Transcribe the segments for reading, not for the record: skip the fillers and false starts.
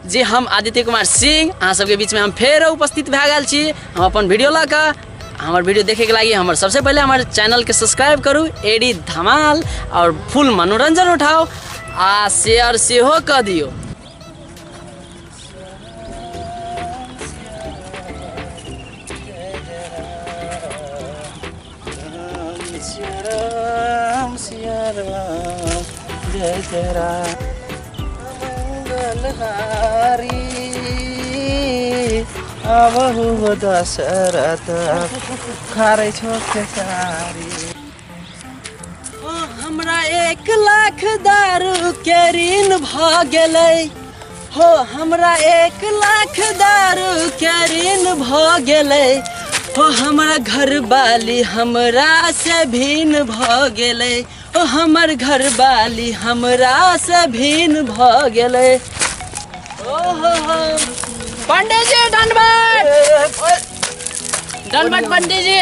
जी हम आदित्य कुमार सिंह अहाँ सबके बीच में हम फेर उपस्थित भए गेल छी। हम अपन वीडियो लऽ कऽ हमर वीडियो देखे के लागि हमर सबसे पहले हमर चैनल के सब्सक्राइब करू एडी धमाल और फुल मनोरंजन उठाओ आ शेयर सेहो कऽ दियौ। राम सिया राम जय जय राम मंगलहारी आवहु दशरथ खारै छो खेसारी। ओ हमरा 1 लाख दारू के ऋण भऽ गेलै, हो हमरा 1 लाख दारू के ऋण भऽ गेलै, हो हमरा घरवाली हमरा से भिन्न भऽ गेलै, ओ हमर घरवाली हमरा से भिन्न भऽ गेलै। ओ हो हो पंडित जी दंडवत दंडवत पंडित जी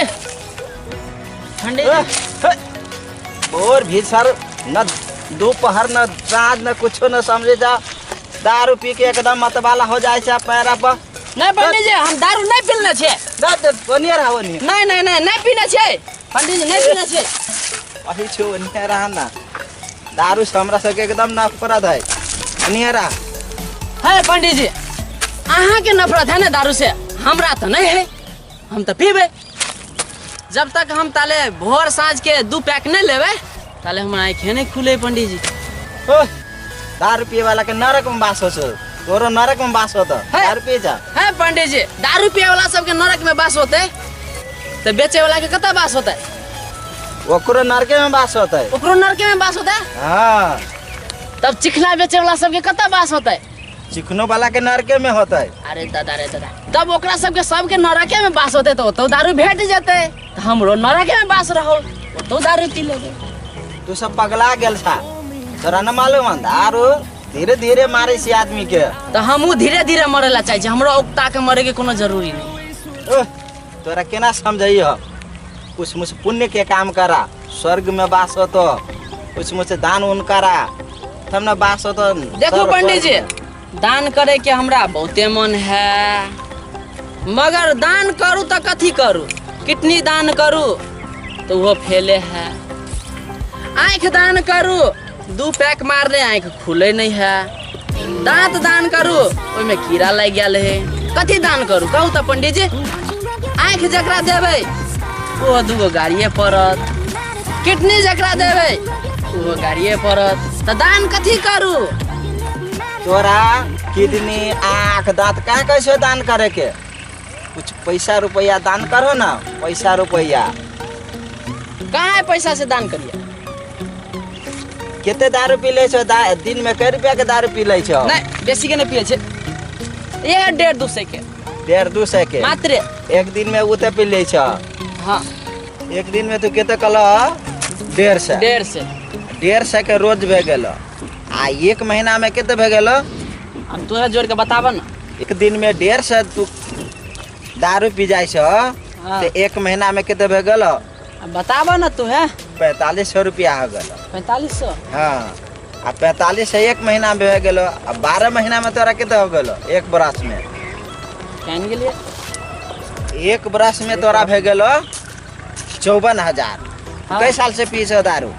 पंडित जी। और भी सर न दोपहर न साँझ न कुछो न समझे जा, दारू पी के एकदम मतवाला हो जाए छै पैरा पर। नहीं पंडित जी हम दारू नहीं पीने छे। ओनिया रहा ओनिया। नहीं नहीं नहीं नहीं पीने छे पंडित जी, नहीं पीने छे। अही छो ओनिया रहा ना, दारू से हमरा सबके एकदम नफरत है। ओनिया रहा है पंडित जी, अहाँ के नफरत है ना दारू से, हमरा तो नहीं है, हम तो पीबे। जब तक हम ताले भोर साँझ के 2 पैक नहीं लेवे ताले हमरा आँखें नहीं खुले पंडित जी। ओ दारू पिए वाला के नरक में वास हो छो, तोरो नरक में वास होतो। दारू पी जा है पंडित जी, दारू पिए वाला सबके नरक में वास होते तो बेचे वाला के कतऽ वास होते? ओकरो नरके में वास होते। ओकरो नरके में वास होते? हाँ। तब चिकना बेचे वाला सबके कतऽ वास होते? चिकनो वाला के नरके में होते। अरे दादा रे दादा, तब ओकरा सबके सबके नरके में वास होते तो दारू भेट जेते, तो हमरो नरके में वास रहो तो दारू पी लेबे। तू सब पगला गेल छा, तोरा न मालूम दारू धीरे धीरे मारे छी आदमी के। तो हमहू धीरे धीरे मरे ला चाहे छी, हमरो उकता के मरे के कोनो जरूरी नहीं। ओह तोरा केना समझैयो, कुछ मुझ पुण्य के काम करा स्वर्ग में वास होतो, कुछ मुझ दान उन करा तब न वास होतो। देखो पंडित जी दान करे के हमरा बहुते मन है, मगर दान करू तो कथी करू, किडनी दान करू तो वो फेले है, आँख दान करू 2 पैक मारले आँख खुले नहीं है, दांत दान करू ओहिमे कीड़ा लागि गेल है, कथी दान करू कहू तो पंडित जी? आँख जकरा देबै ओ 2 गो गाड़िए पड़त, किडनी जकरा देबै ओहो गाड़िए पड़त, तो दान कथी करू? तोरा किडनी आँख दांत कहाँ कैसे दान करे के, कुछ पैसा रुपया दान करो ना, पैसा रुपया कहाँ है पैसा से दान करिए? कते दारू पी ले छो दिन में, कै रुपया के दारू पी ले छो? नहीं बेसी के नहीं पिए छे, ये 150-200 के। 150-200 के मात्र एक दिन में उते पी ले छो? हाँ एक दिन में तू कते कहलो? 150। 150 150 के रोज भे गेलो, आ एक महीना में कते भे गेलो? हम तोरा जोड़ के बताब ना। एक दिन में 150 तू दारू पी जाय छो तो एक महीना में कते भे गेलो? बताब ना तू है। 4500 रुपया हो गेलो। 4500? हाँ आ 4500 एक महीना में भे गेलो, आ 12 महीना में तोरा कते हो गेलो? एक बरस में केन गेलिए? एक बरस में तोरा भे गेलो 54,000। हाँ। कै साल से पी छो दारू?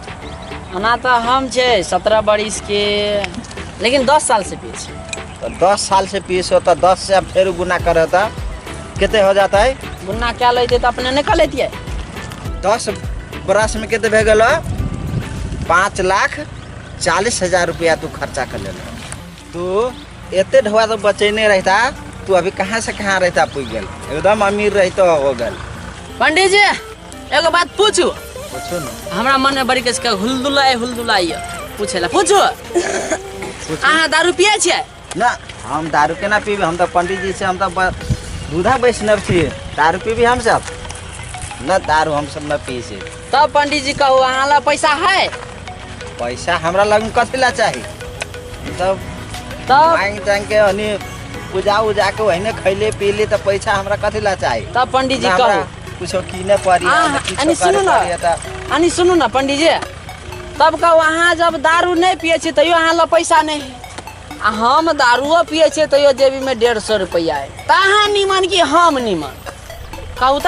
ओना तो हम छे 17 बरिस के, लेकिन 10 साल से पी छी। तो 10 साल से पी छो तो 10 से फेर गुना करे तो कते हो जाता है? गुना क्या लेते तो अपने नहीं कर लेतिए। 10 बरस में कते भे गेलो? 5,40,000 रुपया तू खर्चा कर लेलो। तू एते ढुआ तो बचेने रहता, तू अभी कहाँ से कहाँ रहता पुग गेल, एकदम अमीर रहता हो गेल। पंडित जी एगो बात पूछू? पूछू ना। हमरा मन में बड़ी कस के हुलदुलाई हुलदुलाई पूछेला, पूछू? अहाँ दारू पिए छियै? ना हम दारू केना पीबी, हम तो पंडित जी से, हम तो दूधा वैष्णव छी, दारू पीबी हम सब न? दारू हम सब न पी छी। तब पंडित जी कहू अहाँ लग पैसा है? पैसा हमरा लग कथी ला चाही, तब तब मांग तांग के अनि पूजा उजा के वहीने खैले पीले तो पैसा हमरा कथी ला चाही। तब पंडित जी कहू कुछो कीने पड़ी, अनि सुनू ना, अनि सुनू ना पंडित जी, तब कहू अहाँ जब दारू नहीं पिए छी तैयो अहाँ लग पैसा नहीं है। आ हम दारुओ पिए छियै तैयो जेबी में 150 रुपया है। त अहाँ निमन कि हम निमन कहू त?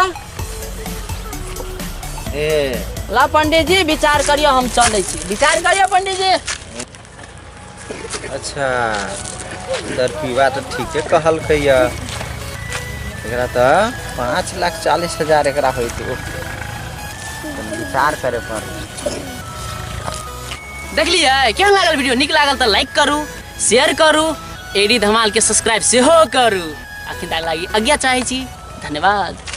ए ला पंडित जी विचार करियो, हम चलै छी। विचार करियो पंडित जी। अच्छा दरपीवा तो ठीके कहलकै या, एकरा त 5,40,000 एकरा होइत। विचार करे पर देखलियै केहन लागल वीडियो? नीक लागल त लाइक करू, शेयर करू, एडी धमाल के सब्सक्राइब सेहो करू। अखन तक लागि आज्ञा चाहै छी। धन्यवाद।